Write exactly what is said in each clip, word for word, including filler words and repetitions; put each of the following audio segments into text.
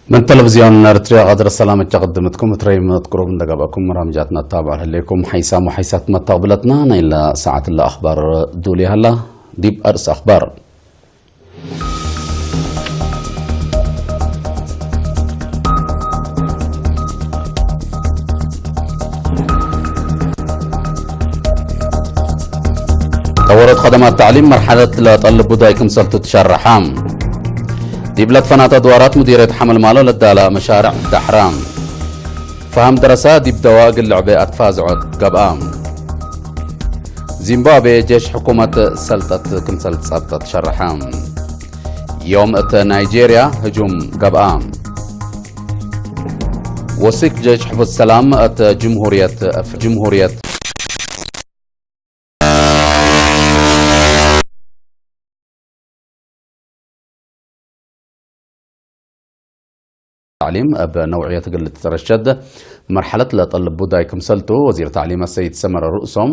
ምን ተለቪዝዮን ኤረትርያ ቀድር ሰላም እት ቅድምትኩም እት ረይም እት ቅሩብ እንደ ገብአኩም በርናምጃትና ተታብዑ ህሌኩም። ሐይሳም ወሐይሳት መታቅብለትና ናይለ ሰዓትለ አኽባር ዱል ይሀላ። ዲብ አርእስ አኽባር። ጠወሮት ከደማት ተዕሊም መርሐለት ለጠልብ ቡዳይ ክምሰልቱ ትሸረሐ። ዲብ ለትፈናተ አድዋራት ሙዲርየት ሐመልማሎ ለዳላ መሻርዕ ዳሕራ። ፈሀም ደረሳ ዲብ ደዋ እግል ልዕቤ አትፋዝዖት ገብአ። ዚምባብዌ ጄሽ ሕኩመት ሰልጠት ክምሰል ጸብጠት ሸርሐ። ዮም እት ናይጄርያ ህጁም ገብአ። ወሲክ ጄሽ ሕፉዝ ሰላም እት ጅምሁርየት፣ ጅምሁርየት ተዕሊም እብ ነውዕየት እግል ልትረሸድ መርሐለት ለጠልብ ቡዳይ ክምሰልቱ፣ ወዚር ተዕሊም አሰይድ ሰመረ ርእሶም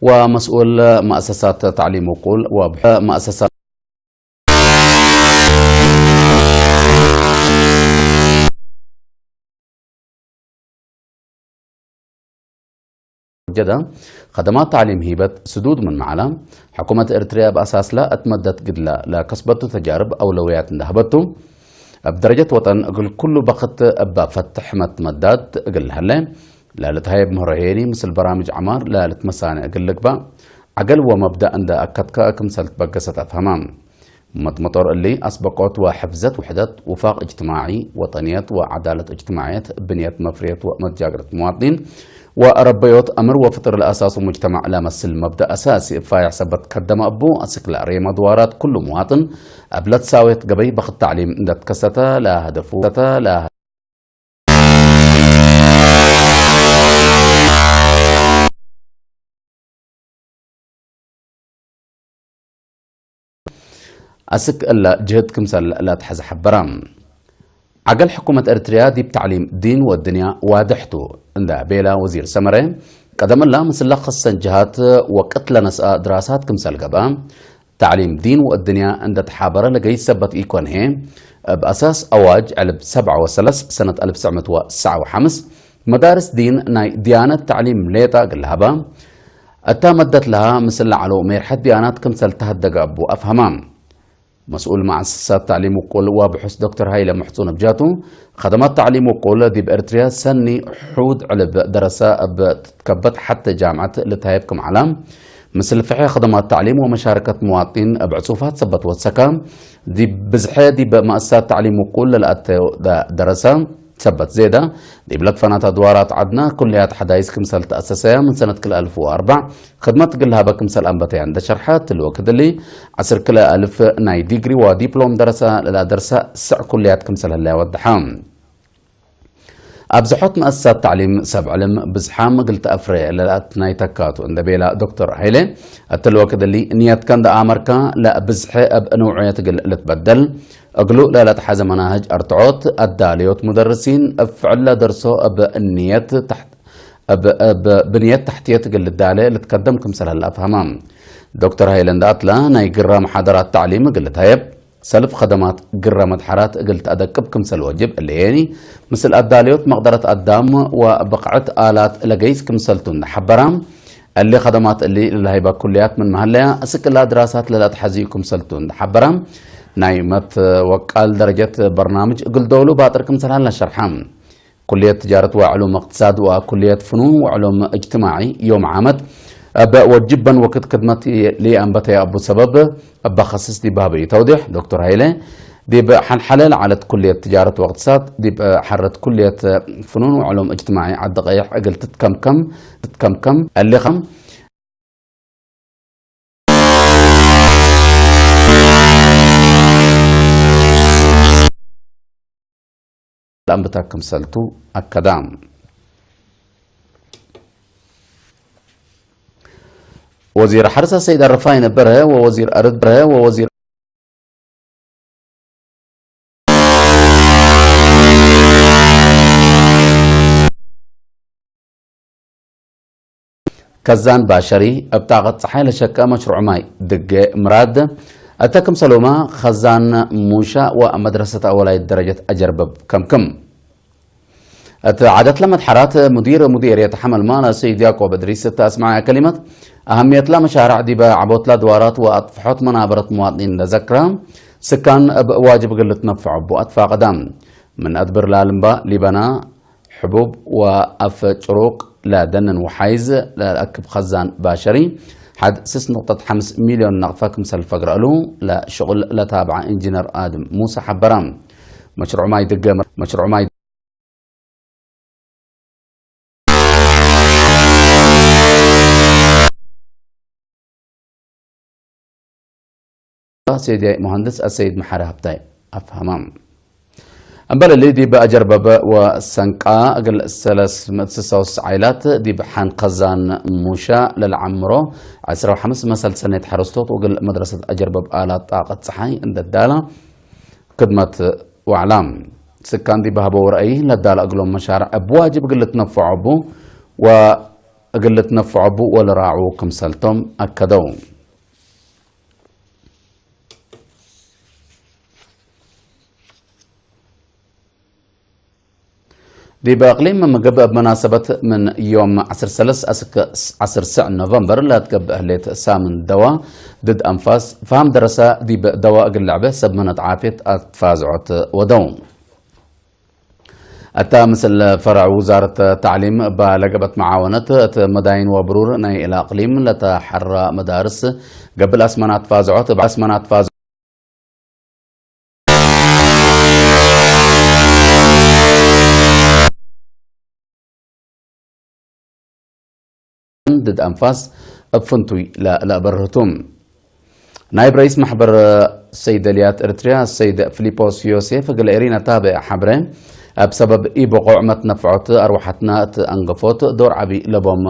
ወመስኡል መአሰሳት ተዕሊም ውቁል ወብሐ መአሰሳት ወጀደ፣ ከደማት ተዕሊም ሂበት ስዱድ ምን መዓላ፣ ሕኩመት ኤረትርያ እብ አሳስላ እት መደት ግድላ ለከስበቱ ተጃርብ አውለውያት እንደ ሀበቱ፣ እብ ደረጀት ወጠን እግል ኩሉ በክት እበ ፈትሕ መትመዳድ እግል ለሀለ ለልትሀየብ ምህሮ ሄኒ፣ ምስል በራምጅ ዐማር ለልትመሳኔ እግል ልግባእ፣ ዐገል ወመብዳእ እንደ አከትከ ክምሰል ትበገሰት አፍሀመ። መጥመጦር እሊ፣ አስበቆት ወሕፍዘት ውሕደት፣ ውፋቅ እጅትማዒ፣ ወጠንየት ወዐዳለት እጅትማዕየት፣ ብንየት መፍርየት ወመትጃግረት መዋጥኒን፣ ወአረበዮት አምር ወፍጥር ለአሳሱ ሙጅተማዕ ለመስል መብደእ አሳሲ እብ ፋይሕ ሰበት ከደመ እቡ፣ አስክ ለአሬመ ድዋራት ኩሉ መዋጥን እብ ለትሳዌት ገበይ በክት ተዕሊም እንደ ትከሰተ ለሀደፉ፣ ለ አስክ እለ ጅህድ ክምሰል ለአትሐዘ ሐበረ። ዐገል ሕኩመት ኤረትርያ ዲብ ተዕሊም ዲን ወእድንያ ዋድሕ ቱ እንደ ቤለ ወዚር ሰመረ፣ ቀደም እለ ምስለ ክሰን ጀሃት ወቅት ለነስአ ድራሳት ክምሰል ገብአ፣ ተዕሊም ዲን ወእድንያ እንደ ተሓበረ ለገይስ ሰበት ኢኮን ህዬ፣ እብ አሳስ አዋጅ ዕልብ ሰብዐ ወሰለስ ሰነት አልፍ ትስዕ ምእት ወትስዓ ወሐምስ፣ መዳርስ ዲን ናይ ድያነት ተዕሊም ሌጠ እግል ለሀባ፣ እታ መደት ለሀ ምስል ለዐለው ሜርሐት ድያናት ክምሰል ተሀደገ እቡ አፍሀማ። መስኡል መአሰሳት ተዕሊም ውቁል ወብሑስ ዶክተር ሀይለ ምሕጹን እብ ጃቱ፣ ከደማት ተዕሊም ውቁል ዲብ ኤረትርያ ሰኒ ሑድ ዕልብ ደረሰ እብ ትትከበት ሐቴ ጃምዐት ልትሀየብ ክም ዐላ፣ ምስል ፍሐ ከደማት ተዕሊም ወመሻረከት መዋጥኒን እብ ዕጹፋት ሰበት ወሰካ፣ ዲብ ብዝሐ ዲብ መአሰሳት ተዕሊም ውቁል ለለአተዮ ደረሰ፣ ሰበት ዜዳ፣ ዲብ ለትፈናተ አድዋራት ዐድነ፣ ኩልያት ሐዳይስ ክምሰል ተአሰሰያ ምን ሰነት ክልኤ አልፍ ወአርበዕ፣ ክድመት እግል ለሀበ ክምሰል አንበተያ እንደ ሸርሐ፣ እትሊ ወክድ እሊ፣ ዐስር ክልኤ አልፍ ናይ ዲግሪ ወዲፕሎም ደረሰ ለለአደርሰ ስዕ ኩልያት ክምሰል ህለያ ወደሐ። አብዝሖት መአሰሳት ተዕሊም ሰብ ዕልም ብዝሓም እግል ተአፍሬ ለለአትናይ ተካቱ እንደ ቤላ ዶክተር ሀይሌ፣ እትሊ ወክድ እሊ ንየትከ እንደ አመርካ ለብዝሐ እብ ነውዕየት እግል ልትበደል፣ እግሉ ለለትሐዘ መናህጅ አርትዖት፣ አዳልዮት ሙደርሲን እብ ፍዕል ለደርሶ እብ ንየት ተሕት-፣ እብ፣ እብ ብንየት ተሕትየት እግል ልዳሌ ልትከደም ክምሰል ህለ አፍሀመ። ዶክተር ሀይለ እንደ አትለ፣ ናይ ግረ መሓደራት ተዕሊም እግል ልትሀየብ፣ ሰልፍ ከደማት ግረ መድሐራት እግል ተአደቅብ ክምሰል ወጅብ እለ ሄኒ፣ ምስል አዳልዮት መቅደረት አዳም ወብቅዕት አላት ለገይስ ክምሰልቱ እንደ ሐበራ፣ እሊ ከደማት እሊ ለለሀይበ ኩልያት ምን መሀለያ፣ እስክ እላ ድራሳት ለለአትሐዝዩ ክምሰልቱ እንደ ሐበራ፣ ናይ መትወቃል ደረጀት በርናምጅ እግል ዶሉ ባጥር ክምሰል ሀለ ሸርሐ። ኩልየት ትጃረት ወዕሉም እቅትሳድ ወኩልየት ፍኑን ወዕሉም እጅትማዒ ዮም ዓመት እብ ወጅበን ወክድ ክድመት ለኢአንበተየ እቡ ሰበብ፣ እበ ከስስ ዲብ ሀበዩ ተውዴሕ፣ ዶክተር ሀይለ፣ ዲብ ሐልሐለ ለዐለት ኩልየት ትጃረት ወእቅትሳድ፣ ዲብ ሐረት ኩልየት ፍኑን ወዕሉም እጅትማዒ ዐዲ ቀየሕ እግል ትትከምከም፣ ትትከምከም፣ እሊ ከም ለአንብታ ክምሰልቱ አከዳ። ወዚር ሐርስ አሰይድ አረፋይነ በርሀ ወወዚር አርድ በርሀ ወወዚር ከዛን ባሸሪ፣ እብ ጣቀት ጸሓይ ለሸቀ መሽሩዕ ማይ ድጌ ምራድ፣ እተ ክምሰልሁመ፣ ኸዛን ሙሻእ ወመድረሰት አወላይት ደረጀት አጀርበብ ከምክም። እት ዓደት ለመትሐራት፣ ሙዲር ሙዴርየት ሐመልማል ሰይድ ያዕቆብ እድሪስ እት አስመዐየ ከሊመት፣ አህምየትለ መሻርዕ ዲበ ዐቦትለ ድዋራት ወአጥፍሖት መናበረት መዋጥኒን ለዘክረ፣ ስካን እብ ዋጅብ እግል ልትነፈዖ እቡ አትፋቀደ። ምን አድብር ላልምባ ሊበና፣ ሕቡብ ወአፍ ጭሩቅ ለደንን ወሓይዝ ለአክብ ኸዛን ባሸሪ፣ ሐድ ስስ ንቅጠት ሐምስ ሚልዮን ነቅፈ ክምሰል ፈግረ እሉ ለሽቁል ለታብዐ ኢንጂነር አድም ሙሳ ሐበረ። መሽሩዕ ማይ ድገ፣ መሽሩዕ ማይ ሰይድያይ መሃንድስ አሰይድ መሐሪ ሀብታይ አፍሀመ። እምበል እሊ፣ ዲብ አጀርበብ ወሰንቃ እግል ሰለስ ምእት ስሳ ወስስ ዓይላት ዲብ ሐን ከዛን ሙሻእ ለልዐምሮ ዐስራ ወሐምስ መሰል ሰኔት ሐረስቶት ወእግል መድረሰት አጀርበብ አላት ጣቀት ጸሓይ እንደ ዳላ ክድመት ወዐላ። ስካን ዲብ ሀበው ረአይ፣ ለዳለ እግሎም መሻርዕ እብ ዋጅብ እግል ልትነፈዖ እቡ ወእግል ልትነፈዖ እቡ ወልራዑ ክምሰልቶም አከደው። ዲብ እቅሊም ምግብ እብ መናሰበት ምን ዮም ዐስር ሰለስ አስክ ዐስር ስዕ ኖቨምበር ለትገብእ ህሌት ሳምን ደዋ ድድ አንፋስ፣ ፈሃም ደረሰ ዲብ ደዋ እግል ለዐበ ሰብ መነት ዓፍየት አትፋዝዖት ወደው። እተ ምስል ፈረዕ ውዛረት ተዕሊም እበ ለገብአት መዓወነት እት መዳይን ወብሩር ናይ እለ እቅሊም ለተሐራ መዳርስ ገብእ ለአስመናት ፋዝዖት እብ አስመናት ፋዝዖት ድድ አንፋስ እብ ፍንቱይ ለ-፣ ለአበርህቱ። ናይብ ረኢስ መሕበር ሰይደልያት ኤርትርያ ሰይድ ፊሊጶስ ዮሴፍ እግል ኤሪና ታብዕ ሐብረ፣ እብ ሰበብ ኢብቁዕ መትነፍዖት አርወሐትና እት አንገፎት ዶር ዐቢ ለቦም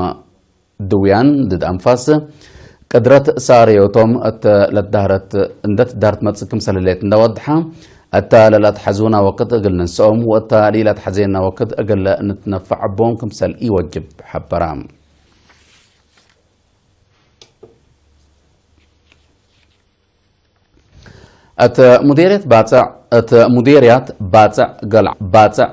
ድውያን ድድ አንፋስ ቅድረት ሳርዮቶም እተ ለትዳህረት፣ እንደ ትዳህር ትመጽእ ክምሰል ህሌት እንደ ወድሐ፣ እተ ለለአትሐዙና ወቅት እግል ንንስኦም ወእተ ለኢለአትሐዜና ወቅት እግል ንትነፈዕ እቦም ክምሰል ኢወጅብ ሐበራ። እት ሙዴርየት ባጽዕ፣ እት ሙዴርያት ባጽዕ ገልዓ፣ ባጽዕ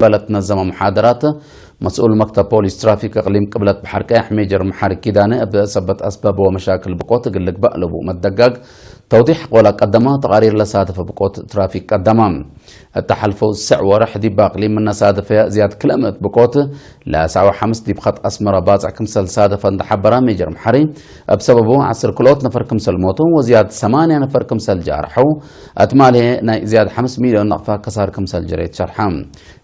በለት ነዘመ መሓደራት፣ መስኡል መክተብ ፖሊስ ትራፊክ እቅሊም ቅብለት በሐር ቀያሕ ሜጀር መሓሪ ኪዳነ፣ እብ ሰበት አስባብ ወመሻክል ብቆት እግል ልግባእ ለቡ መደጋግ፣ ተውዲሕ አቅወል አቀደማ፣ ተቃሪር ለሳተፈ ብቆት ትራፊክ ቀደማ። እተ ሐልፈው ስዕ ወርሕ ዲብ አቅሊም ምነ ሳደፈ ዝያድ ክልኤ ምእት ብቆት ለሰብዓ ወሐምስ ዲብ ኸጥ አስመረ ባጽዕ ክምሰል ሳደፈ እንደ ሐበራ ሜጀር መሓሪ፣ እብ ሰበቡ ዐስር ክልኦት ነፈር ክምሰል ሞቱ ወዝያድ ሰማንያ ነፈር ክምሰል ጃርሐው፣ እትማልሄ ናይ ዝያድ ሐምስ ሚልዮን ነቅፋ ከሳር ክምሰል ጀሬት ሸርሐ።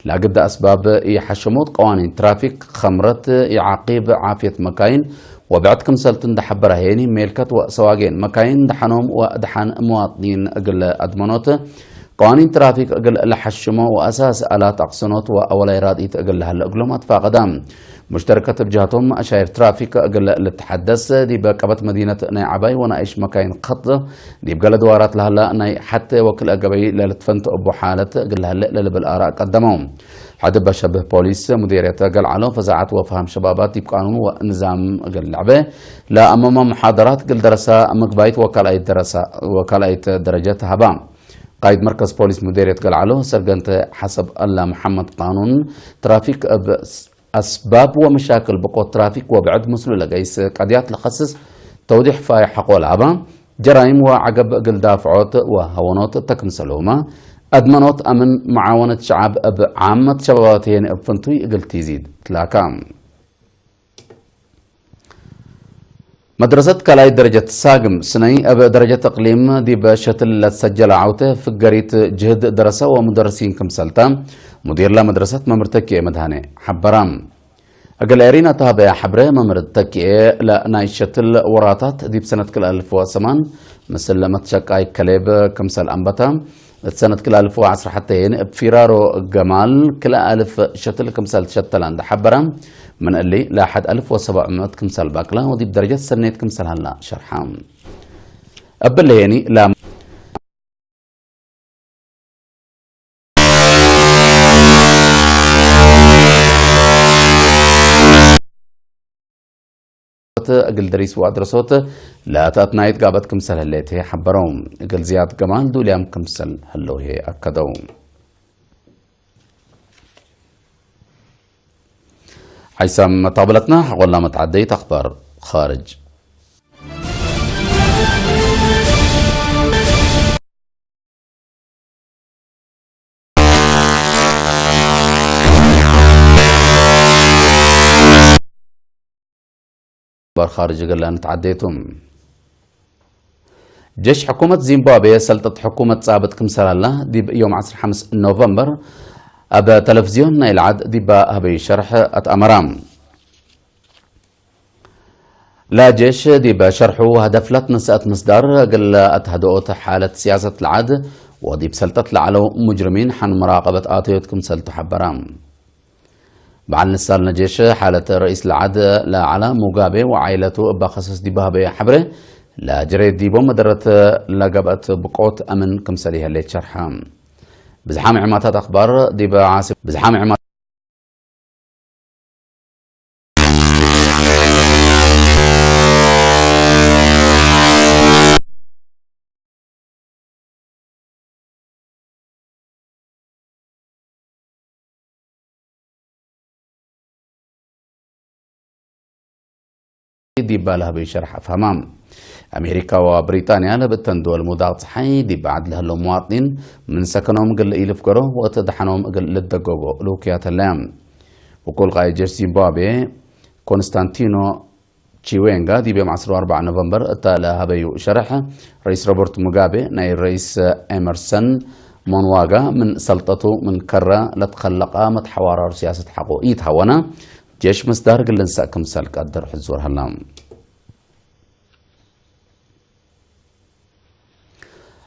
ለአግደ አስባብ ኢሐሸሞት ቀዋኒን ትራፊክ፣ ከምረት፣ ኢዓቂብ፣ ዓፍየት መካይን፣ ወብዕድ ክምሰልቱ እንደ ሐበረ ሄኒ፣ ሜልከት ወሰዋጌን መካይን ደሐኖም ወደሐን መዋጥኒን እግል አድመኖት፣ ቀዋኒን ትራፊክ እግል ለሐሽሞ ወአሳስ አላት አቅሰኖት ወአወላይ ራድኢት እግል ለሀለ እግሎም አትፋቀዳ። ሙሽተረከት እብ ጀሀቶም አሻይር ትራፊክ እግል ልትሐደስ፣ ዲብ ቀበት መዲነት ናይ ዐባይ ወናይሽ መካይን ከጥ፣ ዲብ ገለ ድዋራት ለሀላ ናይ ሐቴ ወክልኤ ገበይ ለልትፈንቶ እቡ ሓለት እግል ለሀለ ለልብል አራእ ቀደመው። ሐድ እበ ሸብህ ፖሊስ ሙዴርየት ገልዓሎ ፈዛዐት ወፈሃም ሸባባት ዲብ ቃኑን ወንዛም እግል ለዐበ ለአመመ መሓደራት እግል ደረሰ ምግባይት ወካልኣይት ደረሰ፣ ወካልኣይት ደረጀት ሀባ። ቃይድ መርከዝ ፖሊስ ሙዴርየት ገልዓሎ ሰርገንት ሐሰብ አላ መሐመድ ቃኑን ትራፊክ እብ አስባብ ወመሻክል ብቆት ትራፊክ ወብዕድ ምስሉ ለገይስ ቀድያት ለኸስስ ተውዲሕ ፋይሕ ሐቆ ለሀባ፣ ጀራይም ወዐገብ እግል ዳፍዖት ወሀወኖት እተ ክምሰልሁመ፣ አድመኖት አምን መዓወነት ሸዐብ እብ ዓመት ሸባባት ሄን እብ ፍንቱይ እግል ቲዚድ ትላካ። መድረሰት ካልኣይት ደረጀት ሳግም ስነይ እብ ደረጀት እቅሊም ዲብ ሸትል ለትሰጀለ ዐውተ ፍገሪት ጅህድ ደረሰ ወሙደርሲን ክምሰልታ ሙዲር ለመድረሰት መምህር ተኪኤ መድሃኔ ሐበራ። እግል ኤሪና ተሀበያ ሐብረ መምህር ተኪኤ ለናይ ሸትል ወራታት ዲብ ሰነት ክልኤ አልፍ ወሰማን ምስል መትሸቃይ ከሌብ ክምሰል አንበታ፣ እት ሰነት ክልኤ አልፍ ወዐስር ሐቴን እብ ፊራሮ ገማል ክልኤ አልፍ ሸትል ክምሰል ትሸተለ እንደ ሐበረ፣ ምን እሊ ለሐድ አልፍ ወሰብዕ ምእት ክምሰል በቅለ ወዲብ ደረጀት ሰኔት ክምሰል ሀላ ሸርሐ። እብሊ ሄኒ ለ እግል ድሪስ ወአድረሶት ለተአትናይት ጋበት ክምሰል ህሌት ሐበረው። እግል ዝያድ ገማል ዱልያም ክምሰል ህለው ህዬ አከደው። ሐይሳም መታብለትና ሐቆላ መትዓደይት አኽባር ኻርጅ። አኽባር ኻርጅ እግል ለንትዓዴ ቱ። ጀሽ ሕኩመት ዚምባብዌ ሰልጠት ሕኩመት ጻብጥ ክምሰል ሀላ፣ ዲብ ዮም ዐስር ሐምስ ኖቨምበር እብ ተለፍዝዮን ናይል ዐድ ዲብ ሀበዩ ሸርሕ አትአመራ። ለጀሽ ዲብ ሸርሑ፣ ሀደፍ ለትነሰአት ምስዳር እግል ለአትሀድኦት ሓለት ሲያሰት ለዐድ ወዲብ ሰልጠት ለዐለው ሙጅርሚን ሐን መራቀበት አተዮት ክምሰልቱ ሐበራ። በዐል ንሳል ነጄሽ ሓለት ረኢስ ለዐድ ለዐለ ሙጋቤ ወዓይለቱ እበ ከሰስ ዲብ ሀበየ ሐብሬ፣ ለጅሬ ዲቦ መደረት ለገብአት ብቆት አምን ክምሰል ይሀሌት ሸርሐ። ብዝሓም ዕማታት አኽባር ዲብ ዓሲ-፣ ብዝሓም ዕማ- ዲብ ለሀበዩ ሸርሕ አፍሀማ። አሜሪካ ወብሪጣንያ ለብእተን ድወል ሙዳቅ ጸሓይ ዲብ ዐድ ለህለው መዋጥኒን ምን ሰከኖም እግል ኢልፍገሮ ወእት ደሐኖም እግል ልደገጎ ልውክያት ህለያ። ውቁል ቃይድ ጀሽ ዚምባብዌ ኮንስታንቲኖ ቺዌንጋ ዲብ ዮም ዐስር ወአርበዕ ኖቨምበር እተ ለሀበዩ ሸርሕ፣ ረኢስ ሮበርት ሙጋቤ ናይ ረኢስ ኤመርሰን ሞንዋጋ ምን ሰልጠቱ ምን ከረ ለትከለቀ መትሐዋራሩ ሲያሰት ሐቆ ኢትሀወነ፣ ጄሽ ምስዳር እግል ልንሰእ ክምሰል ቀድር ሕዙር ሀላ።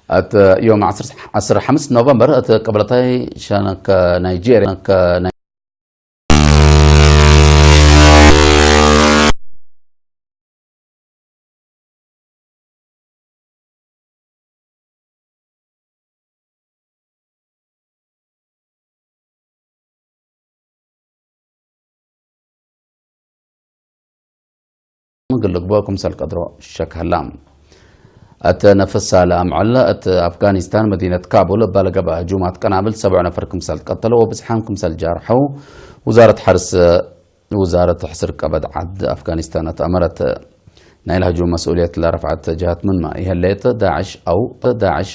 እት ዮም ዐስር፣ ዐስር ሐምስ ኖቨምበር እት ቅብለታይ ሸነከ ናይጄርያ፣ ሸነከ ናይ- እግል ልግበኦ ክምሰል ቀድሮ ሸክ ሀላ። እት ነፍስ ሳለ አምዕል እት አፍጋኒስታን መዲነት ካቡል እበ ለገብአ ህጁማት ቀናብል ሰብዑ ነፈር ክምሰል ትቀተለው ወብዝሓም ክምሰል ጃርሐው ውዛረት ሐርስ፣ ውዛረት ሕስር ቀበድ ዐድ አፍጋኒስታን አትአመረት። ናይለ ህጁም መስኡልየት ለረፍዐት ጀሀት ምንመ ኢሀሌት ዳዕሽ አው ዳዕሽ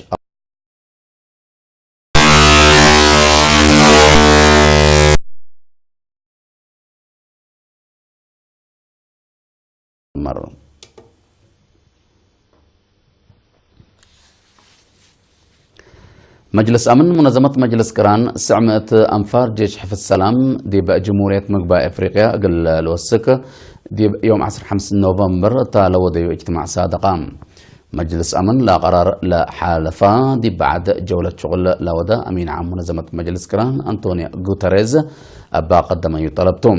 መር። መጅልስ አምን ሙነዘመት መጅልስ ቅራን ስዕም እት አንፋር ጄሽ ሕፍዝ ሰላም ዲብ ጅምሁርየት ምግባይ አፍሪቅያ እግል ልወስክ ዲብ ዮም ዐስር ሐምስ ኖቨምበር እታ ለወደዩ እጅትማዕ ሳደቃ። መጅልስ አምን ለቀራር ለሓለፋ ዲብ በዐድ ጀውለት ሽቁል ለወደ አሚን ዓም ሙነዘመት መጅልስ ቅራን አንቶኒዮ ጉተሬዝ እባ ቀደመዩ ጠለብ ቱ።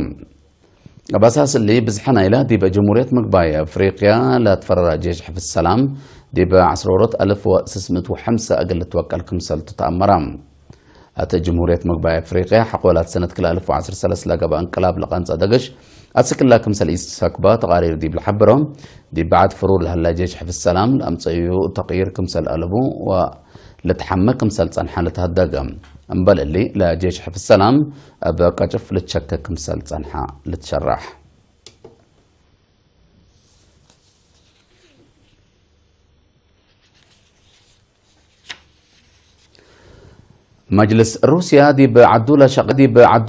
እብ አሳስ እሊ፣ ብዝሐ ናይለ ዲብ ጅምሁርየት ምግባይ አፍሪቅያ ለትፈረረ ጄሽ ሕፍዝ ሰላም፣ ዲብ ዐስሮሮት አልፍ ወስስ ምእት ወሐምሰ እግል ልትወቀል ክምሰልቱ ተአመረ። እት ጅምሁርየት ምግባይ አፍሪቅያ፣ ሐቆላት ሰነት ክልኤ አልፍ ወዐስር ሰለስ ለገብአ እንቅላብ ለቀንጸ ደገሽ አስክላ ክምሰል ኢሰክበ ተቃሪር ዲብ ለሐብሮ፣ ዲብ በዐድ ፍሩር ለህለ ጄሽ ሕፍዝ ሰላም ለአምጸዩ ተቅይር ክምሰል አለቡ ወ ልትሐመ ክምሰል ጸንሐ ልትሀደገ። እምበል እሊ፣ ለጄሽ ሕፍዝ ሰላም እብ ቀጭፍ ልትሸከ ክምሰል ጸንሐ ልትሸራሕ። መጅልስ ሩስያ ዲብ ዐዱ ለሸቅ-፣ ዲብ ዐዱ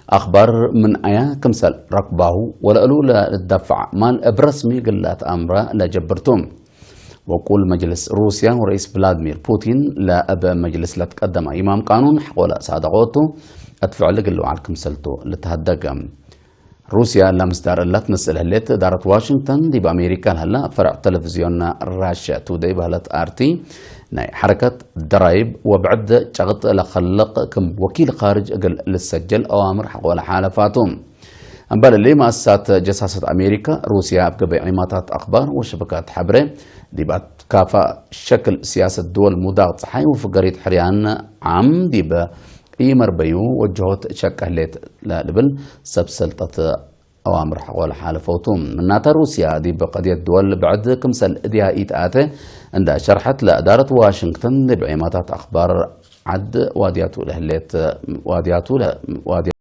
አኽባር ምን አያ ክምሰል ረክባሁ ወለእሉ ለልትደፈዕ ማል እብ ረስሚ እግል ለአትአምረ ለጀብር ቱ። ወቁል መጅልስ ሩስያ ወረኢስ ቭላድሚር ፑቲን ለእብ መጅልስ ለትቀደመ ኢማም ቃኑን ሐቆለ ሳደቆ ቱ፣ እት ፍዕል እግል ልውዓል ክምሰል ቱ ልትሀደግ። ሩስያ ለምስዳር እላ ትመስል ህሌት፣ እዳረት ዋሽንግተን ዲብ አሜሪካ ለሀላ ፈርዕ ተለፍዝዮን ራሽያ ቱደይ በህለት አርቲ፣ ናይ ሐረከት ደራይብ ወብዕድ ጨቅጥ ለከልቅ ክም ወኪል ካርጅ እግል ልሰጀል አዋምር ሐቆለ ሓለፋቱ። እምበል እሊ፣ መአሰሳት ጀሳሰት አሜሪካ፣ ሩስያ እብ ገበይ ዒማታት አክባር ወሸበካት ሐብሬ ዲብ አትካፋእ ሸክል፣ ሲያሰት ድወል ሙዳቅ ጸሓይ ወፍገሪት ሕርያን ዓም ዲብ ኢመርበዩ ወጀሆት ሸቀ ህሌት ለልብል ሰብ ሰልጠት አዋምር ሐቆ ለሓለፈው ቱ። ምናተ ሩስያ ዲብ ቀድየት ድወል ብዕድ ክምሰል እድያ ኢተአቴ እንዳ ሸርሐት፣ ለእዳረት ዋሽንግተን ዲብ ዒማታት አክባር ዐድ ዋድያቱ ለህሌት ዋድያቱ ለ-፣ ዋድያ